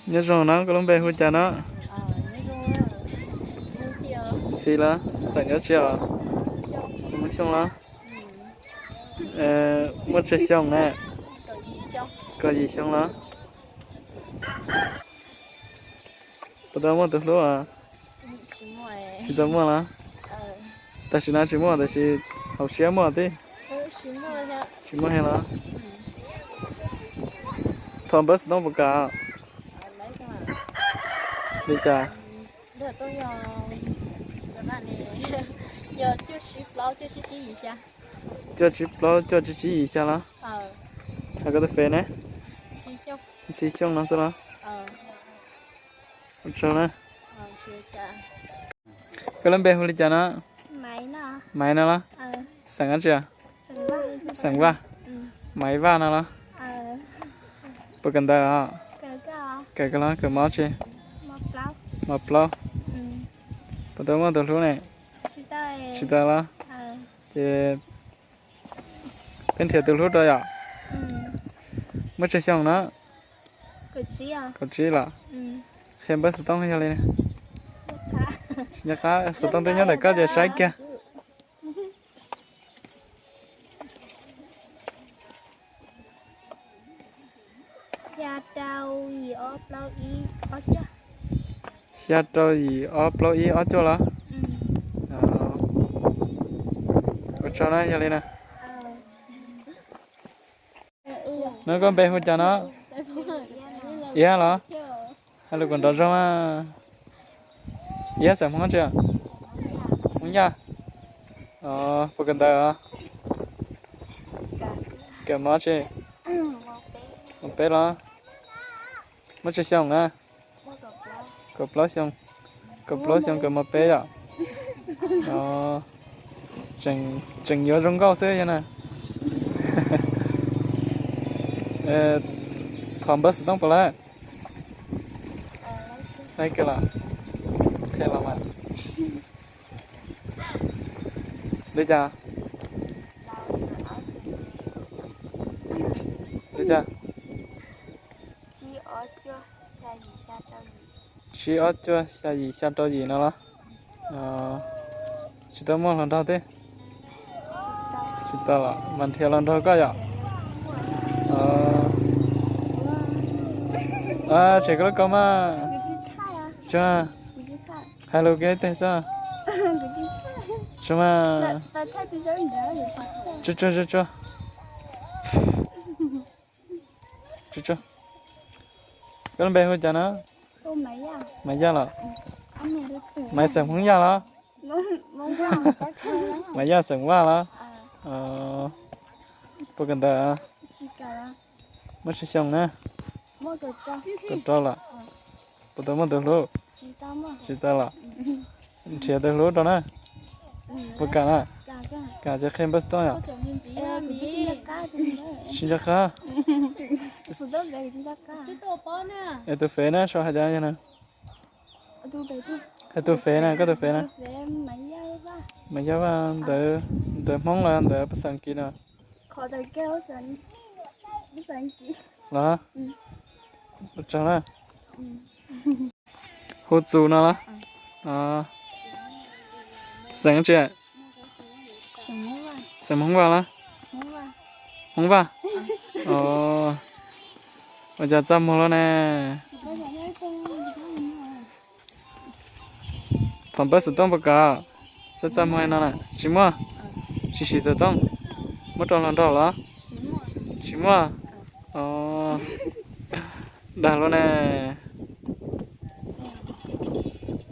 Nyob zoo no, koj lub npe hu cas no? Ntxhi los? Xeem nyob tsi os? Xeem Hmoob Xyooj los? Muaj tsawg xyoo na? Kaum yim xyoo los? Puas tau muaj tus hlub os? Tsis tau muaj los? Tam sim no tsis muaj, tab sis hauv siab muaj tib? Tsis muaj thiab los? Thov npawb xov tooj puas kam? Li cas? Cuaj tsib plaub cuaj tsib tsib yim xya los? Hos koj tus fev ne? Ntxhi Xyooj no xwb los? Ua tsaug na. Koj lub npe hu li cas no? Maiv no los? Xeem dab tsi? Xeem Vaj. Maiv Vaj no los? Puas kawm ntawv os? Kawm kawg los? Kawm mos tsi? Mos plaub. Puas tau muaj tus hlub ne? Tsis tau los? Ces peb nrhiav tus hlub rau yom. Muaj tsawg xyoo no? Kaum tsib los? Qhia npawb xov tooj yog li. Nyob qab xov tooj twb nyob ntawm koj ces saib kiag. Xya rau yim ob plaub ib ob cuaj los? Ua tsaug na, yog li na. No koj npe hu cas no? Iab los? Hais lus kom nrov zoo mas. Iab xeem Hmoob tsi? Hmoob Yaj. Puas kawm ntawv os? Kawm mos tsi? Mos peb los? Muaj tsawg xyoo na? Kaum plaub xyoo. Kaum plaub xyoo kawm mos peb yom. Tseem yuav zoo nkauj xwb yog na. Thov npawb xov tooj puas lawm? Qhia los mas. Li cas? Li cas? Tsib ob cuaj xya yim xya rau yim no los? Tsis tau muaj hluas nraug tib? Tsis tau los mas nrhiav hluas nraug koj yom? Tseg koj lub kaub mas. Tsuag, hais lus kiag ib teg xwb. Tsuag mas. Tsuag tsuag tsuag tsuag. Tsuag tsuag. Koj lub npe hu cas no? Maiv Yaj los? Maiv xeem Hmoob Yaj los? Maiv Yaj xeem Vaj los? Puas kawm ntawv? Muaj tsawg xyoo na? Kaum rau los? Puas tau muaj tus hlub? Tsis tau los? Nrhiav tus hlub rau na. Puas kam na? Kam ces qhia npawb xov tooj yom? Tsis nco qab. Es tus fev na, sau hais tias yog na. Hais tus fev na, koj tus fev na. Mas yog ntawv, ntawv Hmoob los ntawv pas xas kis no? Los? Ua tsaug na. Hu Txus no los? Xeem tsi? Xeem Hmoob Vaj los? Hmoob Vaj. Ua cas txaj muag luaj ne? Thov npawb xov tooj puas kam? Txaj txaj muag no na. Tsis muaj? Tsis siv xov tooj? Muab rau hluas nraug los? Tsis muaj. Dag luaj ne.